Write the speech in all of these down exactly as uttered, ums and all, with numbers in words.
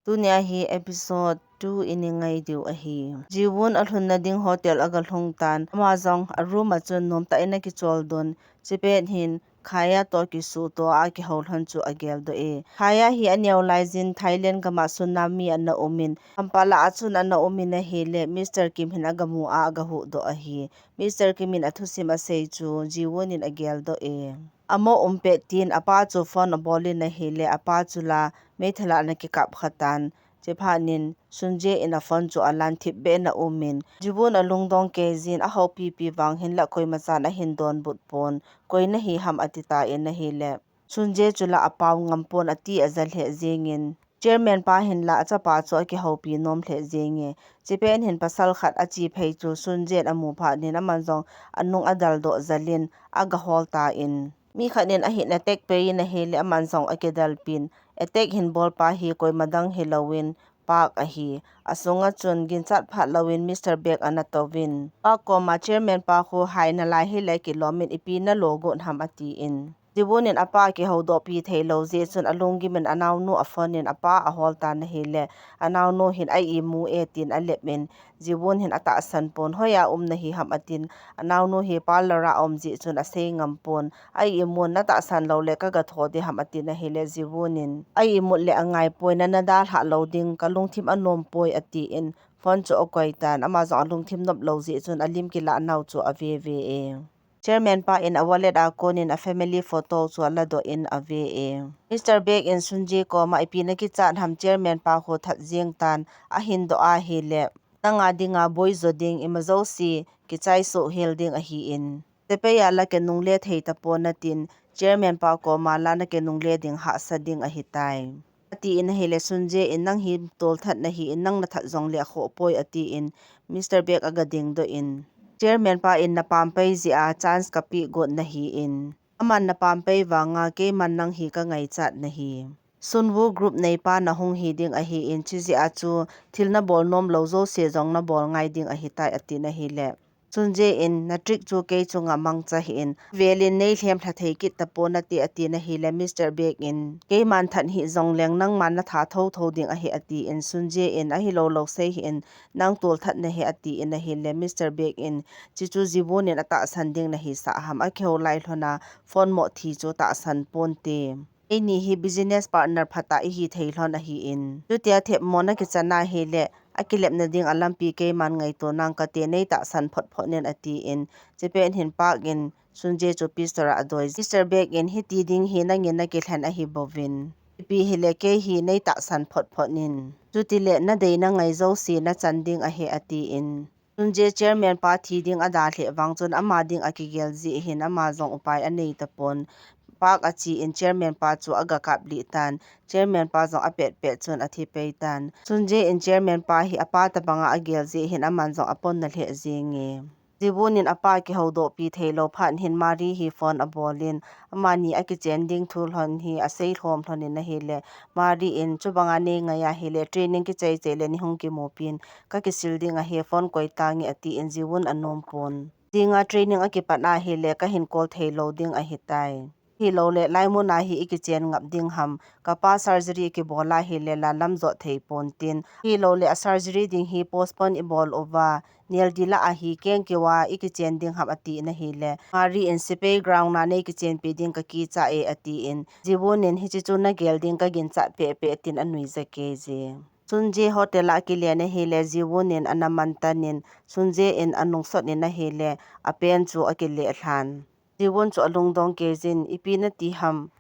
Tunia hi episode two i ngai diu ahi. Jiwon alhunna ding hotel a galhung tan, ama jong a room a chun nomtah in akichol don. Chipet hin Khaya toh kisuto a kihou lhon chu agel doh e. Khaya hi aneo laijin Thailand gam a tsunami ana um in, Kampala a chun ana um in ahile, Mister Kim hin agamu a agahuhdoh ahi. Mister Kim in athusim asei chu Jiwon in agel doh e. Amo um pet tin apa chu phone abol in ahile, apa chu la meithal a ana kikap khatan. Chiphat nin Sunje in a phone chu alan thipbeh in aum in, Jiwon alungdong kei jin, ahoupipi vang hinlah koima chan ahin donbut pon, koi nahi ham ati tan ahile, Sunje chu la apao ngam pon, ati aja lheh jingin, chairman pa hin la achapa chu akihoupi nom lheh jinge. Chipet hin pasal khat achi phei chu Sunje in amu phat nin aman jong anung adal doh jal in agahol tan, mi khat nin ahin attack pei in ahile, aman jong akidal pin, attack hin bol pa hi koima dang hilou in Park ahi. Asunga chun ginchat phat lou in Mister Baek ana tou in, Park koma chairman pa khu hai nalai hile kilom in, ipi nalo got ham ati in, Jiwon in apa kihoudoh pi thei lou jeh chun alunggim in anaonu a phone in apa ahol tan ahile, anaonu hin a imu e tin alep in, Jiwon hin atahsan pon, hoiya um nahi ham atin, anaonu hi parlour a um jeh chun asei ngam pon, a imun, natahsan lou le kaga tho ding ham atin ahile, Jiwon in a imut le angai poi, nana dalhah lou ding, kalungthim anom poi atin, phone chu akoi tan, ama jong alungthim nop lou jeh chun alim kilah nau chu ave ve e. Chairman pa in a wallet a kon in a family photo chu aladoh in ave e. Mister Baek in Sunje koma ipi nakichat ham, chairman pa khu that jing tan, ahin doh ahile, nanga dinga boi jo ding, ima jouse kichai soh hel ding ahin, sepai a la kinungle thei tapon atin, chairman pa koma la nakinungle ding hahsa ding ahitai, ati in ahile, Sunje in nang hi tolthat nahi in, nang nathat jongle akhoh poi ati in, Mister Baek aga dingdoh in, chairman pa in napam pei jeh a chance kapeh got nahi in, aman napam pei vanga keiman nang hi kangaichat nahi. Sunwoo group neipa nahung hi ding ahin, chujeh a chu thil nabol nom lou jouse jong nabol ngai ding ahitai atin ahile, Sunje in, na trick chu kei chunga mangcha hih in, velin nei lhem lha thei kit tapon ati, atin ahile, Mister Baek in, keiman that hih jongleng nangman natha thotho ding ahi ati in, Sunje in, ahilou lou sei hih in, nang tolthat nahi ati in ahile, Mister Baek in, chuchu Jiwon in atahsan ding nahisah ham, akihou lai lhon a phone mo thi chu tahsan ponte. Eini hi business partner phatah ihi thei lhon ahin, chutia themmo nakichan ahile, akilepna ding a lampi keiman ngaito nang kate, nei tahsan phot phot in ati in, chipet hin Park in Sunje chu pistol a adoi. Mister Baek in, hiti ding hi nangin nakilhen ahi bouvin, ipi hile kei hi nei tahsan phot phot in, chutile nadei nangai jouse nachan ding ahi ati in, Sunje chairman pa thi ding adalheh vang chun ama ding akigel jeh hin ama jong upai anei tapon. Park achi in chairman pa chu aga kaplih tan. Chairman pa jong apet pet chun athi pei tan. Sunje in chairman pa hi apa tabanga agel jeh hin aman jong apon na lheh jenge. Jiwon in apa kihoudoh pi thei lou phat hin Mari hi phone abol in, amani akichen ding thu lhon hi asei lhom lhon in ahile, Mari in, chubanga nei ngai ahile, training kichai chai le nei hung kimu pin, kakisil ding ahi, phone koi tange ati in, Jiwon anom pon. Dinga training akipat ahile, kahin call thei lou ding ahitai. Hilou le, laimun a hi ikichen ngap ding ham, kapa surgery ikibol ahile, la lam jot thei pon tin. Hilou le, a surgery ding hi postpone ibol uva, Nel dila ahi keng kiwa ikichen ding ham ati in ahile, Mari in, sepai ground a nei kichenpi ding kakicha e ati in, Jiwon in, hiche chu nagel ding kaginchat peh peh tin anui ja kei je. Sunje hotel a akile in ahile, Jiwon in ana mantan in, Sunje in anungsot in ahile, apen chu akile lhan. Jiwon chu alungdong kei jin, ipi nati ham,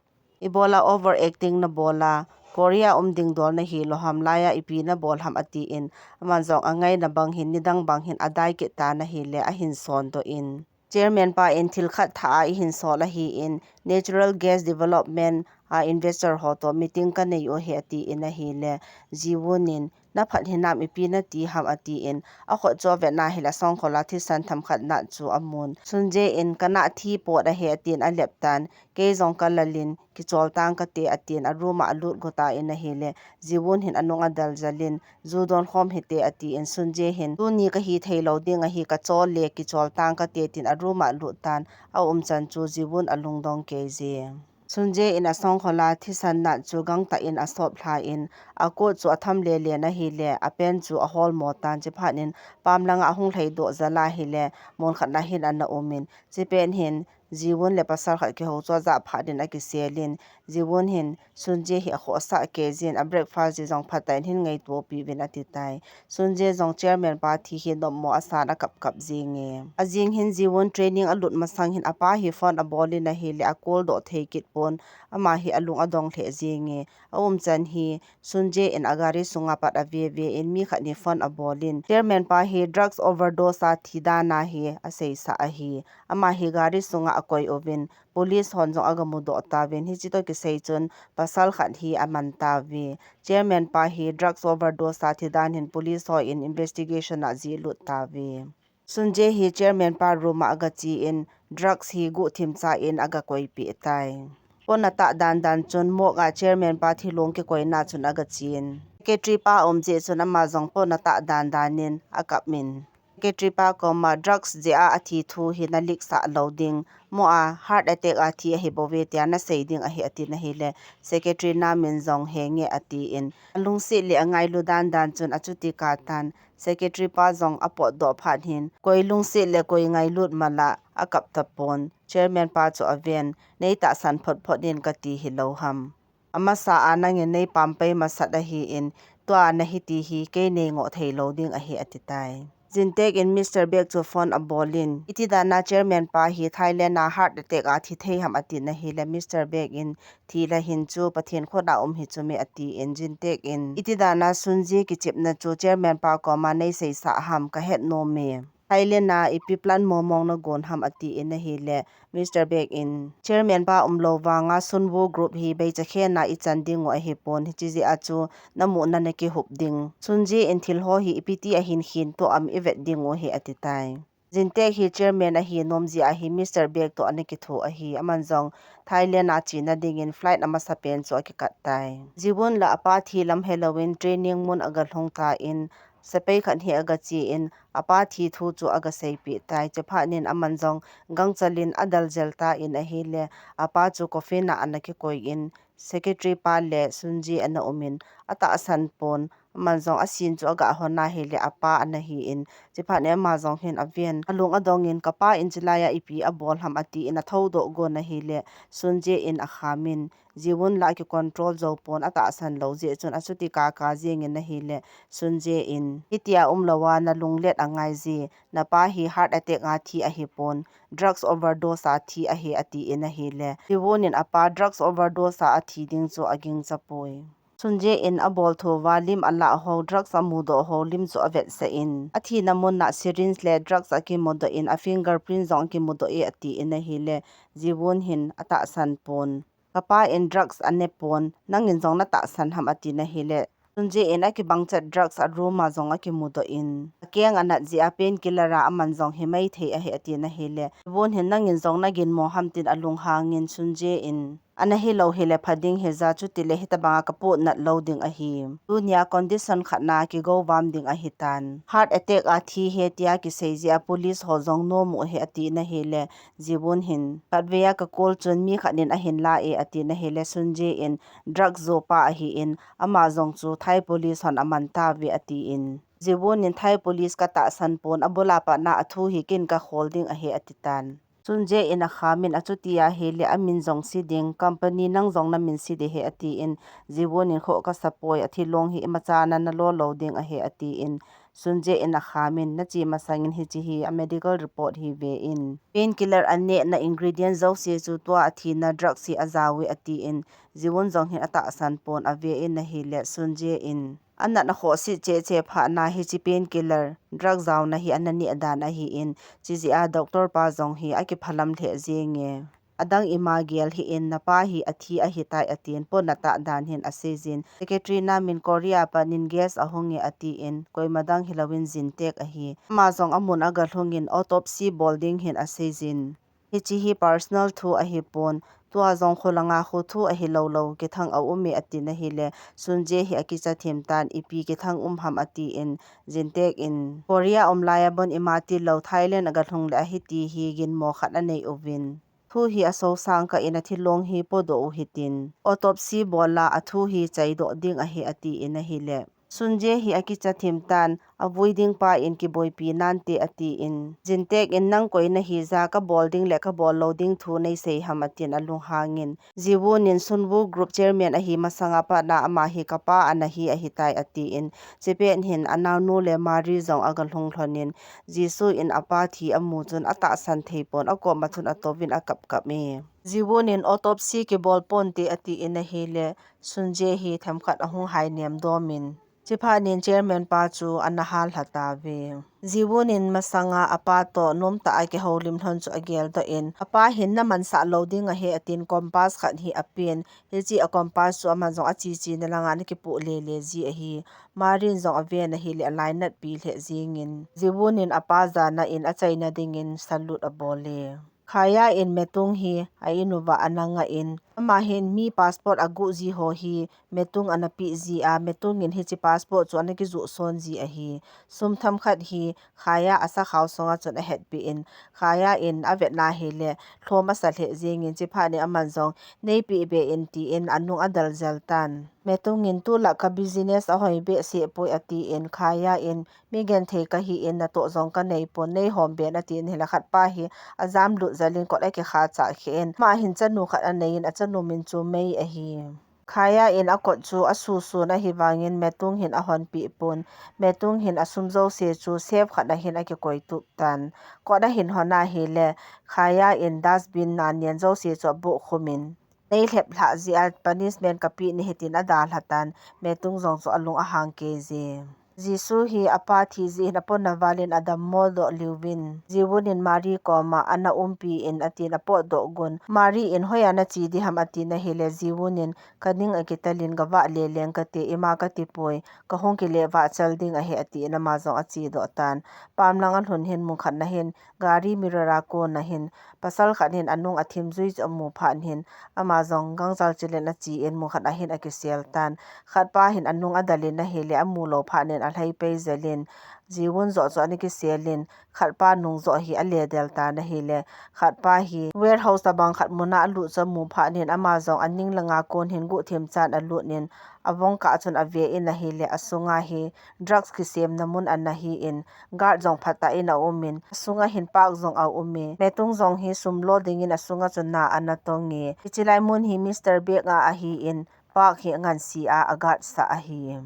ibola overacting nabol a, Korea um ding dol nahi lou ham, laiya ipi nabol ham ati in, aman jong angaina bang hin, nidang bang hin adai kit tan ahile, ahin sondoh in, chairman pa in thil khat thah a ihin sol ahi in, natural gas development a investor ho toh meeting kanei u ahi ati in ahile, Jiwon in, naphat hinam, ipi nati ham ati in, akhut chu avet na hile, asongkhol a thisan themkhat nat chu amun. Sunje in, kanat thi pot ahi ati in alep tan, kei jong kalal in, kichol tang kate ati in, a room a alut got tan ahile, Jiwon hin anung adal jal in, ju don khom hite ati in, Sunje hin, tuni kahi thei lou ding ahi, kachol le kichol tang kate tin a room a alut tan, aumchan chu Jiwon alungdong kei je. Sunje in asongkhol a thisan nat chu gangtah in asop lha in, a coat chu atham lele in ahile, a pant chu ahol mo tan, chuphat in pam langa ahung lhai doh jal a ahile, mun khat na hin ana um in, chupet hin Jiwon le pasal khat kihou chu ajah phat in akisel in, Jiwon hin Sunje hi akhohsah kei jin, a breakfast jong phatah in hin ngaito pi uvin ati tai. Sunje jong chairman pa thi hi nopmo asan akap kap jing e. Ajing hin Jiwon training alut masang hin apa hi phone abol in ahile, a call doh thei kit pon, ama hi alung adong lheh jing e. A umchan hi Sunje in a gari sunga pat ave ve in mi khat in phone abol in, chairman pa hi drugs overdose a thi dan ahi aseisah ahi. Ama hi gari sunga akoi uvin, police hon jong aga mudoh tauvin, hichi toh kisei chun pasal khat hi aman tauve. Chairman pa hi drugs overdose a thi dan hin police hon investigation a jih lut tauve. Sunje hi chairman pa room a aga che in, drugs hi guhthim cha in aga koipeh tai. Pon atah dan dan chun morgue a chairman pa thilong kikoina chun aga chen. Secretary pa um jeh chun ama jong pon atah dan dan in akap in, secretary pa koma drugs jeh a athi thu hi na leak sah lou ding, mo a heart attack a thi ahi bouve tia nasei ding ahi atin ahile, secretary Nam in jong henge atin, alungset le angailu dan dan chun achuti katan. Secretary pa jong apotdoh phat hin, koi lungset le koi ngailut mala akap tapon. Chairman pa chu aven, nei tahsan phot phot in kati hilou ham. Amasa a nangin nei pampai masat ahin, tua nahi ti hi kei nei ngoh thei lou ding ahi ati tai. Jintek in Mister Baek chu phone abol in, iti dan a chairman pa hi Thailand a heart attack a thi thei ham atin ahile, Mister Baek in, thi la hin chu Pathen khut a um hi chu me atin, Jintek in, iti dan a Sunje kichepna chu chairman pa koma nei seisah ham ka het nom e. Thailand a ipi plan mong mong na gon ham atin ahile, Mister Baek in, chairman pa umlou vanga Sunwoo group hi beicha khen a ichan ding u ahipon, hichi jeh a chu namu na nakihup ding. Sunje in thil ho hi ipi ti ahin khin toh am ivet ding u ahi ati tai. Jintek hi chairman ahi nom jeh a hi Mister Baek toh ana kitho ahi, aman jong Thailand a chena dingin flight amasa pen chu akikat tai. Jiwon la apa thi lam helouvin training mun aga lhung tan, sepai khat hi aga chen, apa thi thu chu aga seipeh tai. Chuphat in aman jong gangchal in adel jel tan ahile, apa chu coffin a ana kikoi in, secretary pa le Sunje ana um in, atahsan pon, aman jong asin chu aga hon ahile, apa ana hin, chuphat in ama jong hin aven, alung adong in, kapa in chulai a ipi abol ham atin, athoudoh gon ahile, Sunje in akham in, Jiwon la kicontrol jou pon, atahsan lou jeh chun achuti kaka jing in ahile, Sunje in, hitia umlou a nalunglet angai je, napa hi heart attack a thi ahipon, drugs overdose a thi ahi atin ahile, Jiwon in apa drugs overdose a athi ding chu agingcha poi. Sunje in abol thu uva lim alah ho, drugs amudoh ho lim chu avetsah in, athina mun a syringe le drugs akimudoh in, a fingerprint jong akimudoh e atin ahile, Jiwon hin atahsan pon. Kapa in drugs ane pon, nangin jong natahsan ham atin ahile, Sunje in akibang chet drugs a room a jong akimudoh in, akeng anat jeh a painkiller a aman jong hi maithei ahi atin ahile, Jiwon hin nangin jong nagin mo ham tin alunghang in, Sunje in, ana hilou hile pha ding hija, chutile hitabang a kapot nat lou ding ahi. Tunia condition khat na kigo vam ding ahitan. Heart attack a thi ahi tia kisei jeh a police ho jong nom u ahi atin ahile, Jiwon hin, khatvei a ka call chun mi khat in ahin la e atin ahile, Sunje in, drug jo pa ahin, ama jong chu Thai police hon aman tauve atin. Jiwon in, Thai police katahsan pon, abul a pat na athu hi ken kakhol ding ahi ati tan. Sunje in akham in, achuti ahile amin jong se ding, company nang jong namin se ding ahi atin, Jiwon in, khoh kasa poi, athilong hi imacha na nalo lou ding ahi atin, Sunje in akham in, nache masang in hichi hi a medical report hi ve in, painkiller aneh na ingredient jouse chu tua athina drugs hi ajao e atin, Jiwon jong hin atahsan pon ave in ahile, Sunje in, anat akhoh se cheh cheh phat na hichi painkiller drug jaona hi ana neh dan ahin, chujeh a doctor pa jong hi akiphalam lheh jeng e. Adang ima gel hih in, napa hi athi ahitai atin, pon atah dan hin asei jin. Secretary Nam in Korea pat in gas ahung e atin, koima dang hilou in Jintek ahi. Ama jong amun aga lhung in autopsy bol ding hin asei jin. Hichi hi personal thu ahipon, tua jong kholanga khu thu ahilou lou, kithang aum e atin ahile, Sunje hi akicha thim tan, ipi kithang um ham atin, Jintek in, Korea um lai a bon ima tilou, Thailand aga lhung le ahi ti hi ginmo khat anei uvin. thu hi asosang kah in athilong hi podoh u hitin, autopsy bol a athu hi chaidoh ding ahi atin ahile, Sunje hi akicha thim tan, avui ding pa in kiboipi nante atin, Jintek in nang koi nahi ja kabol ding le kabol lou ding thu neisei ham atin alunghangin, Jiwun in Sunwoo Group Chairman ahi masanga pat a ama hi kapa ana hi ahitai atin, chepet hin anaonu le Mari jong agalhung lhonin, Jisoo in apa thi amu chun atahsan thei pon akoma chun atouvin akapkap e. Jiwun in autopsy kibol ponte atin ahile, Sunje hi themkhat ahung hai nem domin, chephat nin chairman pa chu ana hal lha tauve. Jiwun in masanga apa toh nomtah a kihoulim lhon chu ageldoh in, apa hin namansah lou ding ahi atin compass khat hi apen, hiche a compass chu aman jong achichi na langa ana kipoh lele ji ahi. Marin jong aven ahile alainatpi lheh jingin, Jiwun in apa jana in achaina dingin salute abol e. Khaya in Metung hi a-in uva ana ngah in, ama hin mi passport aguh ji ho hi Metung ana peh ji a, Metung in hiche passport chu ana kijuh son ji ahi. Sum themkhat hi Khaya asakhao sunga chun ahetpeh in, Khaya in avetna hile lhom asa lheh jingin, chephat nin aman jong neipeh be in tin anung adel jel tan. Metung in tulai ka business ahoi behseh poi atin, Khaya in mi genthei kahi in natoh jong kanei pon, neihom be in atin ahile khatpa hi ajam lut jel in kot akikha chah kheh in, ama hin chanu khat anei in achanu min chu Mei ahi. Khaya in akot chu asusun ahivangin Metung hin ahonpeh pon, Metung hin asum jouse chu safe khat a hin akikoi tup tan. Kot ahin hon ahile, Khaya in dustbin a nen jouse chu abohkhum in, neilhep lhah jeh a punishment kapeh nahi tin adalha tan, Metung jong chu alung ahang kei je. Jisoo hi apa thi jeh hin apona val in adammo doh liuvin, Jiwun in Mari koma ana umpi in atin apotdoh gon, Mari in hoiya nache ding ham atin ahile, Jiwun in kaning akitel in gavah leleng kate, ima kati poi, kahung kile vahchel ding ahi atin ama jong achedoh tan. Pamlang alhun hin mun khat na hin gari mirror a kona hin pasal khat hin anung athim jui chu amu phat hin, ama jong gangchal chilin ache in mun khat a hin akisel tan. Khatpa hin anung adel in ahile amu lou phat nin alhai pei jel in, Jiwun joh chu ana kisel in, khatpa nung joh hi ale del tan ahile, khatpa hi warehouse tabang khat muna alut chu amu phat nin ama jong aning langa kon hin guhthim chan alut in, avong kah chun ave in ahile, asunga hi drugs kisemna mun ana hi in, guard jong phatah in aum in, asunga hin Park jong aum e. Metung jong hi sum lo dingin asunga chun na ana tong e. Hiche lai mun hi Mister Baek a ahi in, Park hi angansi a aguard sah ahi.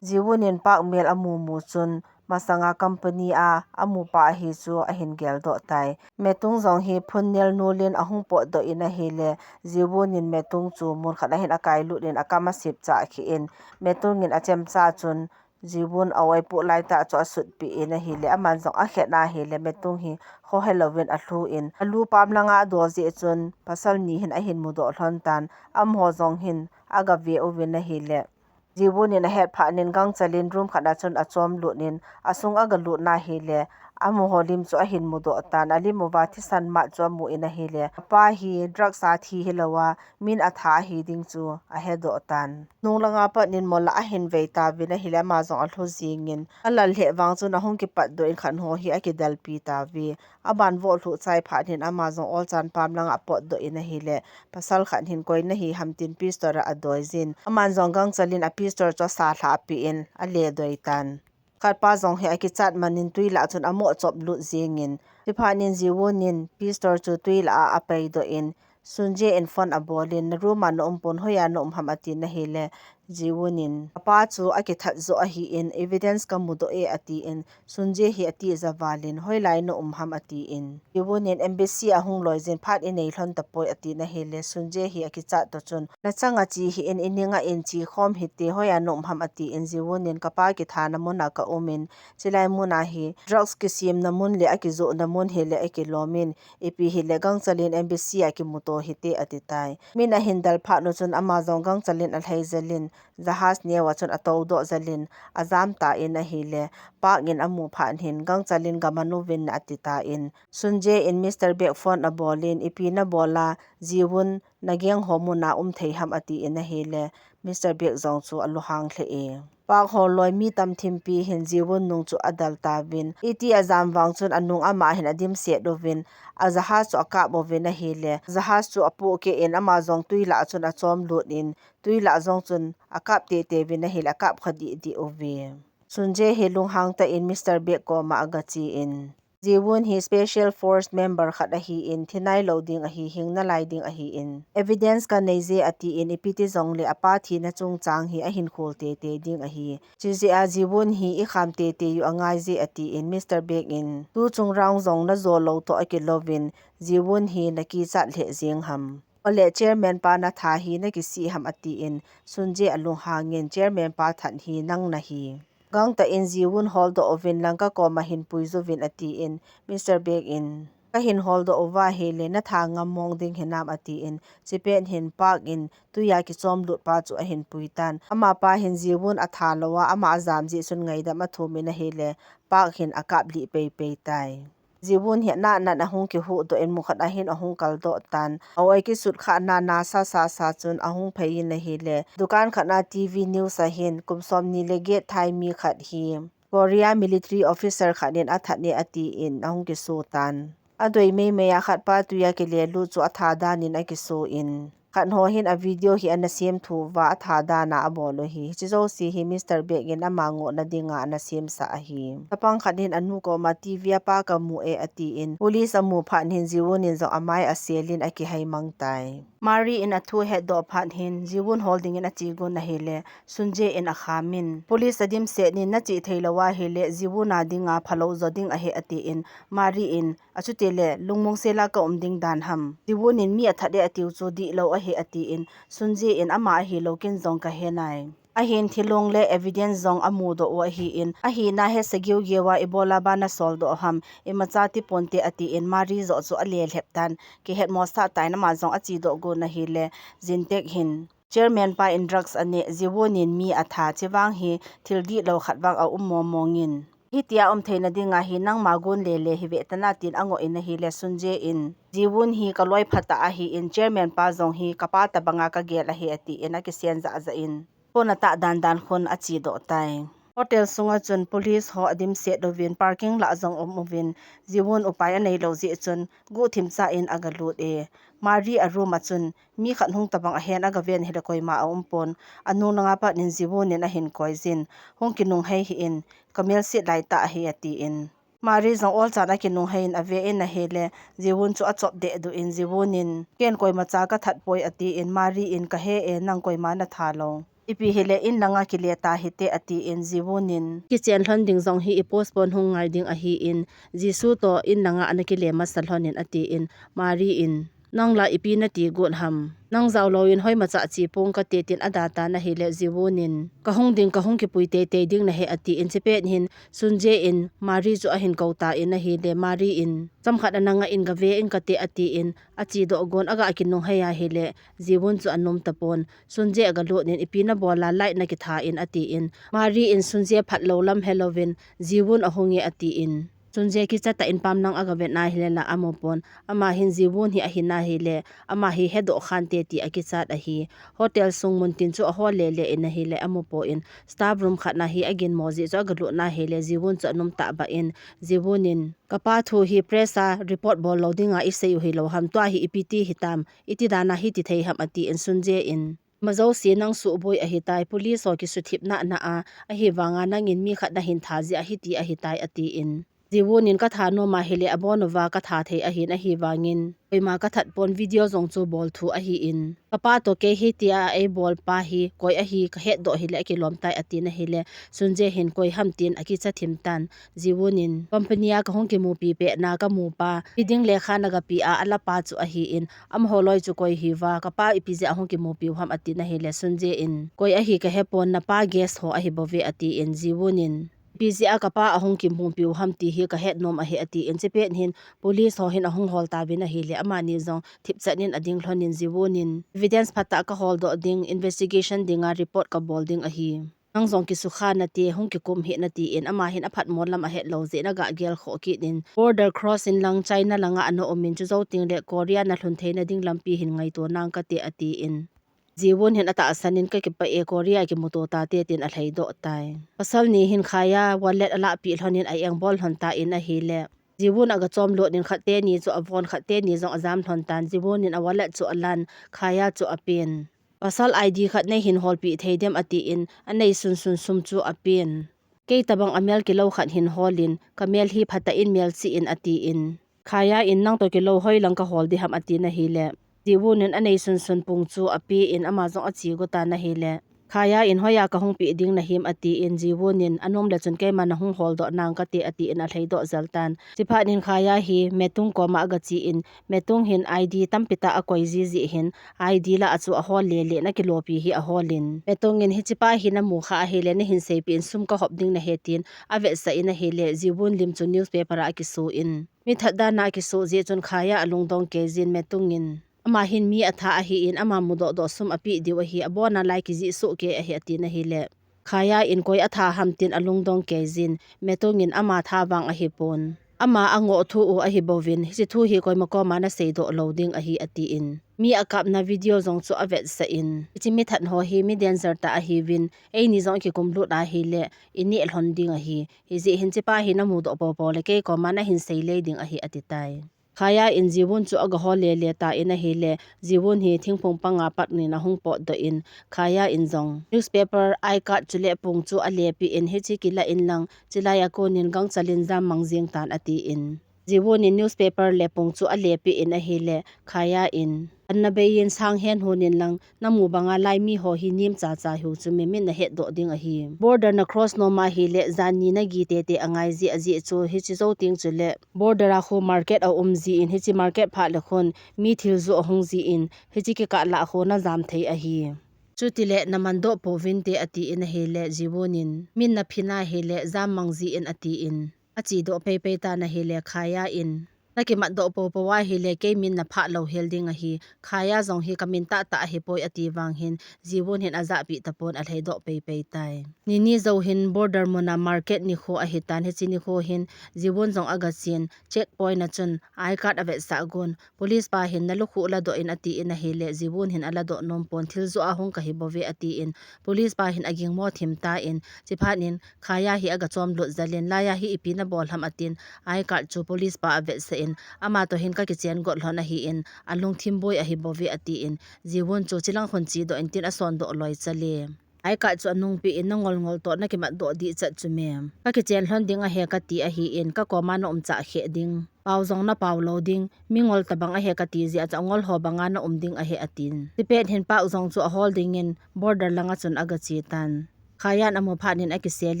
Jiwun in Park mel amu mu chun, masanga company a amu pa ahi chu ahin geldoh tai. Metung jong hi phun nel nul in ahung potdoh in ahile, Jiwun in Metung chu mun khat a hin akailut in akam asip chah kheh in, Metung in achemcha chun, Jiwun a-oipoh laitah chu asutpeh in ahile, aman jong akhet na ahile, Metung hi khohe louvin alhu in, alu pam langa adol jeh chun, pasal ni hin ahin mudoh lhon tan, amaho jong hin agave uvin ahile, Jiwun in ahet phat nin gangchal in room khat a chun achom lut in, asung agalut na ahile, amaho lim chu ahin mudoh tan, alim uva thisan mat chu amu in ahile, apa hi drugs a thi hilou a, min atha ahi ding chu ahedoh tan. Nung langa pat nin mol a ahin vei tauvin ahile, ama jong alhu jingin, alal lheh vang chun ahung kipatdoh in khat ho hi akidelpi tauve. Aban voh lhuh chai phat hin ama jong olchan pam langa apotdoh in ahile, pasal khat hin koi nahi ham tin pistol a adoi jin. Aman jong gangchal in a pistol chu asa lhah peh in ale doi tan. Khatpa jong hi akichat man in twi lah chun amoh chop lut jingin, chuphat nin Jiwun in pistol chu twi lah a apeidoh in, Sunje in phone abol in, na room a na um pon, hoiya na um ham atin ahile, Jiwun in, apa chu akithat joh ahi in, evidence kamudoh e atin, Sunje hi atija val in, hoilai na um ham atin, Jiwun in embassy a hung loi jin phat inei lhon tapoi atin ahile, Sunje hi akichat toh chun, nachang a che hih in, ining a in che khom hite, hoiya na um ham atin, Jiwun in kapa kithana mun a ka um in, chulai mun a hi drugs kisemna mun le akijohna mun hile akilom in, ipi hile gangchal in embassy a kimuto hite ati tai. Min ahin del phat nu chun ama jong gangchal in alhai jel in, jahas neo a chun atoudoh jel in, ajam tan ahile, Park in amu phat hin gangchal in gaman uvin ati tan, Sunje in Mister Baek phone abol in, ipi nabol a, Jiwun na gang ho mun a um thei ham atin ahile, Mister Baek jong chu alunghang lheh e. Park holoi mi tamthimpi hin Jiwun nung chu adal tauvin, iti ajam vang chun anung ama hin adimset uvin, ajahas chu akap uvin ahile, jahas chu apohkeh in ama jong tui lah chun achom lut in, tui lah jong chun akap teitei uvin ahile, akap kha dihdih uve. Sunjae hi lunghang tah in Mister Baek koma agache in, Jiwun hi special force member khat ahin, thi nailou ding ahi, hing nalai ding ahin, evidence kanei je atin, ipi ti jongle apa thina chungchang hi ahin khol teitei ding ahi. Chujeh a Jiwun hi ikham teitei u angai je atin, Mister Baek in, tuchung round jong najou lou toh akilouvin, Jiwun hi nakichat lheh jeng ham. Ole chairman pa natha hi nakisih ham atin, Sunjae alunghang in, chairman pa that hi nang nahi. Gangtah in Jiwun holdoh uvin lang kakoma hin puijuvin atin, Mister Baek in, kahin holdoh uva ahile natha ngam mong ding hinam atin, chipet hin Park in tuiya kichom lut pa chu ahin puitan. Amapa hin Jiwun atha louva, ama ajam jeh chun ngaidam athum in ahile, Park hin akap lih peipei tai. Jiwun hi anatnat ahung kihuhdoh in, mun khat ahin ahung kaldoh tan. A-oi kisut kha nana sasa sa chun ahung phei in ahile, dukan khat a TV news ahin, kum somni le get thai mi khat hi Korea military officer khat in athat e atin ahung kiso tan. Adoi meimei a khat pa tuiya kile lut chu atha dan in akiso in, khat ho hin a video hi ana sem thu uva, atha dan a abol u ahi. Hiche jouse hi Mister Baek in ama ngohna dinga ana semsah ahi. Chapang khat hin anu koma TV a pa kamu e atin, police amu phat hin Jiwun in jong amai asel in akihei mang tai. Mari in athu ahetdoh phat hin Jiwun hol ding in ache gon ahile, Sunjae in akham in, police adimset in, nache thei lou ahile Jiwun a dinga phalou jo ding ahi atin, Mari in, achuti le lungmong sela ka um ding dan ham. Jiwun in mi athat e atiu chu dihlou ahi atin, Sunjae in ama ahilou ken jong kahe nai. Ahin thilong le evidence jong amudoh u ahin, ahina hesa giugiu a ibola ban nasoldoh ham, imacha ti ponte atin, Mari joh chu alelhep tan, kihetmosah tan, ama jong achedoh gon ahile, Jintek hin, chairman pa in drugs aneh, Jiwun in mi atha, chevang hi thil dihlou khat vang aum mong mong in. Hitia um theina dinga hi nangma gon lele hi ve tan atin angoh in ahile, Sunjae in, Jiwun hi kaloi phatah ahin, chairman pa jong hi kapa tabanga kagel ahi atin akisen jahjah in, phone atah dan dan khun achedoh tai. Hotel sunga chun police ho adimset uvin, parking lah jong um uvin, Jiwun upai aneilou jeh chun guhthim cha in agalut e. Mari a room a chun mi khat hung tabang ahen agaven ahile koima aum pon, anung langa pat in Jiwun in ahin koi jin, hung kinunghei hih in, kamel set laitah ahi atin. Mari jong olchan akinunghei in ave in ahile, Jiwun chu achop dehduh in, Jiwun in, ken koimacha kathat poi atin, Mari in, kahe e, nang koima natha lou. Ipi hile in langa kile ta hite atin, Jiwun in, kichen lhon ding jong hi i postpone hung ngai ding ahin, Jisu toh in langa ana kile masa lhon in atin, Mari in, nang la ipi nati got ham. Nang jao lou in hoimacha che pong kate tin ada tan ahile, Jiwun in, kahung ding, kahung kipui teitei ding nahi atin, chepet hin Sunjae in Mari chu ahin kou tan ahile, Mari in, chomkhat ana ngah in gave in kate atin, achedoh gon aga kinunghei ahile, Jiwun chu anom tapon. Sunjae agalut in, ipi nabol a light nakitha in atin, Mari in Sunjae phatlou lam helouvin, Jiwun ahung e atin. Sunjae kichat tah in pamlang agavet na ahile la amu pon. Ama hin Jiwun hi ahin ahile, ama hi hedoh khante ti akichat ahi. Hotel sung muntin chu ahol lele in ahile, amu pon. Staff room khat na hi aginmo jeh chu agalut na ahile, Jiwun chu anom tahbeh in, Jiwun in, kapa thu hi press a report bol lou dinga isei u hilou ham, tua hi ipi ti hitam, iti dan a hiti thei ham atin, Sunjae in, majouse nang suboi ahitai, police ho kisuthip nana a, ahivanga nangin mi khat nahin tha jeh a hiti ahitai atin. Jiwun in katha nom ahile abon uva katha thei ahin ahivangin, koima kathat pon, video jong chu bol thu ahin. Kapa toh kei hitia eibol pa hi koi ahi kahetdoh hile akilom tai atin ahile, Sunjae hin koi ham tin akicha thim tan. Jiwun in, company a kahung kimupi pet na kamu pa, hiding lekha nagape a ala pa chu ahin, amaho loi chu koi hiuva, kapa ipi jeh a hung kimupi u ham atin ahile, Sunjae in, koi ahi kahepon, napa guest ho ahi bouve atin, Jiwun in, ipi jeh a kapa ahung kimupi u ham ti hi kahet nom ahi atin, chepet hin police ho hin ahung hol tauvin ahile, amani jong thipchan in ading lhon in, Jiwun in, evidence phatah kahol doh ding, investigation dinga report kabol ding ahi. Nang jong kisukha nate, hung kikum hih in atin, ama hin aphatmo lam ahet lou jeh in aga gel khoh kit in, border cross in lang China langa ana um in, chujou teng le Korea nalhun theina ding lampi hin ngaito nang kate atin. Jiwun hin atahsan in, "Kakipah e, Korea kimuto tate," tin alhaidoh tai. Pasal ni hin Khaya wallet alahpeh lhon in a-engbol lhon tan ahile, Jiwun aga chomlut in khat teni chu avon, khat teni jong ajam lhon tan. Jiwun in a-wallet chu alan, Khaya chu apen. "Pasal I D khat neihin holpeh thei dem?" atin, anei sunsun sum chu apen. "Kei tabang amel kilou khat hin hol in, kamel hi phatah in melchih in," atin. Khaya in, "Nangtoh kilou hoilang kahol diham?" atin ahile, Jiwun in anei sunsun pung chu apen, ama jong ache got tan ahile, Khaya in, "Hoiya kahung peh ding nahim?" atin, Jiwun in, "Anom le chun keima nahung holdoh nang kate," atin alhaidoh jel tan. Chuphat in Khaya hi Metung koma aga chen, Metung hin I D tampi tah akoi jiji hin, I D lah a chu ahol lele, nakilopi hi ahol in, Metung in, "Hichepa hi namu kha ahile, nahin seipeh in, sum kahop ding nahi," tin avetsah in ahile, Jiwun lim chu newspaper a akiso in, mithat dan a akiso jeh chun Khaya alungdong kei jin, Metung in, "Ama hin mi atha ahin, ama mudoh doh sum apeh diu ahi, abon a lai kijih soh kei ahi," atin ahile, Khaya in, "Koi atha ham?" tin alungdong kei jin, Metung in, "Ama tha vang ahipon, ama angoh thu u ahibouvin, hiche thu hi koima koma naseidoh lou ding ahi," atin, mi akapna video jong chu avetsah in, "Hiche mithat ho hi mi danger tah ahiuvin, eini jong ikikum lut ahile, ineh lhon ding ahi. Hijeh hin hichepa hi namudoh poupou le kei koma nahin seile ding ahi," ati tai. Khaya in Jiwun chu aga hol lele tan ahile, Jiwun hi thingphung panga pat nin ahung potdoh in, Khaya in jong newspaper, I card chule pung chu alepeh in, "Hiche kilah in lang, chulai a kon in gangchal in jam mang jing tan," atin, Jiwun in newspaper le pung chu alepeh in ahile, Khaya in, "Anna bei in sang hen hon in lang, namu banga lai mi ho hi nem chacha hiu chu mi min nahetdoh ding ahi. Border na cross nom ahile, jan ni nagi tete angai ji ajeh chu, hiche jou teng chule border a khu market aum jin, hiche market phat le khun mi thil joh ahung jin, hiche kikah lah khu najam thei ahi. Chutile namandoh pouvinte," atin ahile, Jiwun in, "Min naphin ahile, jam mang jin," atin, achedoh peipei tan ahile, Khaya in, "Nakimatdoh poupou ahile, kei min naphah louhel ding ahi, Khaya jong hi kamin tahtah ahipoi," ati vang hin, Jiwun hin ajahpeh tapon alhaidoh peipei tai. Nini jou hin border mun a market nikho ahitan, hiche nikho hin Jiwun jong aga chen, checkpoint a chun I card avetsah gon, police pa hin, "Nalukhuh ladoh in," atin ahile, Jiwun hin aladoh nompon, "Thil joh a hung kahi bouve," atin, police pa hin agingmo thim tan, chuphat in Khaya hi aga chomlut jel in, "Laiya hi ipi nabol ham?" atin, I card chu police pa avetsah in, "Amatoh hin kakichen got lhon ahin, alungthim boi ahi bouve," atin, Jiwun chu, "Chilang khun chedoh in," tin asondoh loi chel e. I card chu anungpeh in, "Nangol ngol toh nakimatdoh dih chat chu me. Kakichen lhon ding ahi kati ahin, kakoma naum chah kheh ding. Pao jong napao lou ding, mingol tabang ahi kati jeh a chu angol ho banga naum ding ahi," atin. Chupet hin Park jong chu ahol dingin border langa chun aga che tan. Khaya in amu phat in akisel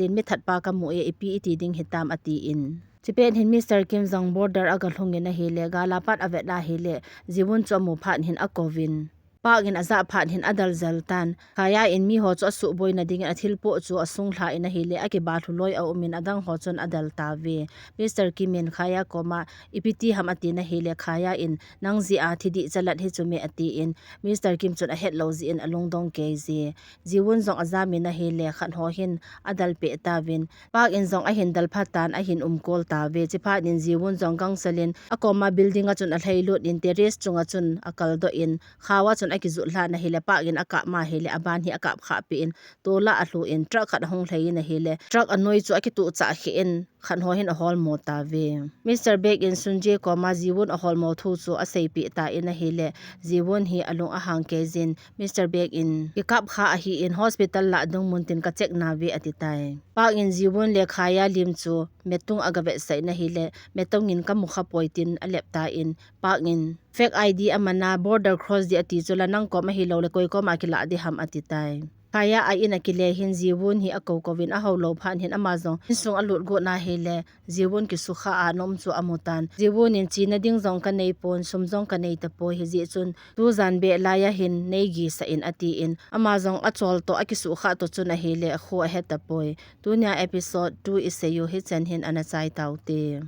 in, "Mithat pa kamu e, ipi iti ding hitam?" atin. Chupet hin Mister Kim jong border aga lhung in ahile, gal a pat avet ahile, Jiwun chu amu phat hin akouvin, Park in ajah phat hin adel jel tan. Khaya in miho chu asuhboina dingin athilpoh chu asunglha in ahile, akiba lhu loi aum in adang ho chun adel tauve. Mister Kim in Khaya koma, "Ipi ti ham?" atin ahile, Khaya in, "Nang jeh a thi dih chalat hi chu me," atin, Mister Kim chun ahetlou jeh in alungdong kei je. Jiwun jong ajam in ahile, khat ho hin adel peh tauvin, Park in jong ahin del phat tan, ahin umkol tauve. Chuphat in Jiwun jong gangchal in akoma building a chun alhailut in, terrace chunga chun akaldoh in, khao a chun akijut lhan ahile, Park in akap ma ahile, aban hi akap khah peh in, tol a alhu in, truck khat ahung lhai in ahile, truck anoi chu akituh chah kheh in, khat ho hin aholmo tauve. Mister Baek in Sunjae koma Jiwun aholmo thu chu aseipeh tan ahile, Jiwun hi alung ahang kei jin, Mister Baek in, "Kikap kha ahin, hospital lah dungmun tin ka check nauve," ati tai. Park in Jiwun le Khaya lim chu Metung aga vetsah in ahile, Metung in, "Kamu kha poi," tin alep tan, Park in, "Fake I D aman a, border cross ding ati chu la, nang kom ahilou le koi koma kilah ding ham?" ati tai. Khaya a in akile hin Jiwun hi akou kou in ahou lou phat hin ama jong insung alut got in ahile, Jiwun kisukha a anom chu amu tan. Jiwun in, "Chena ding jong kanei pon, sum jong kanei tapoi, hijeh chun tujan beh laiya hin nei gisah in," atin, ama jong achol toh akisukha toh chun ahile, akho ahe tapoi. Tunia episode two isei u hichan hin ana chai taute.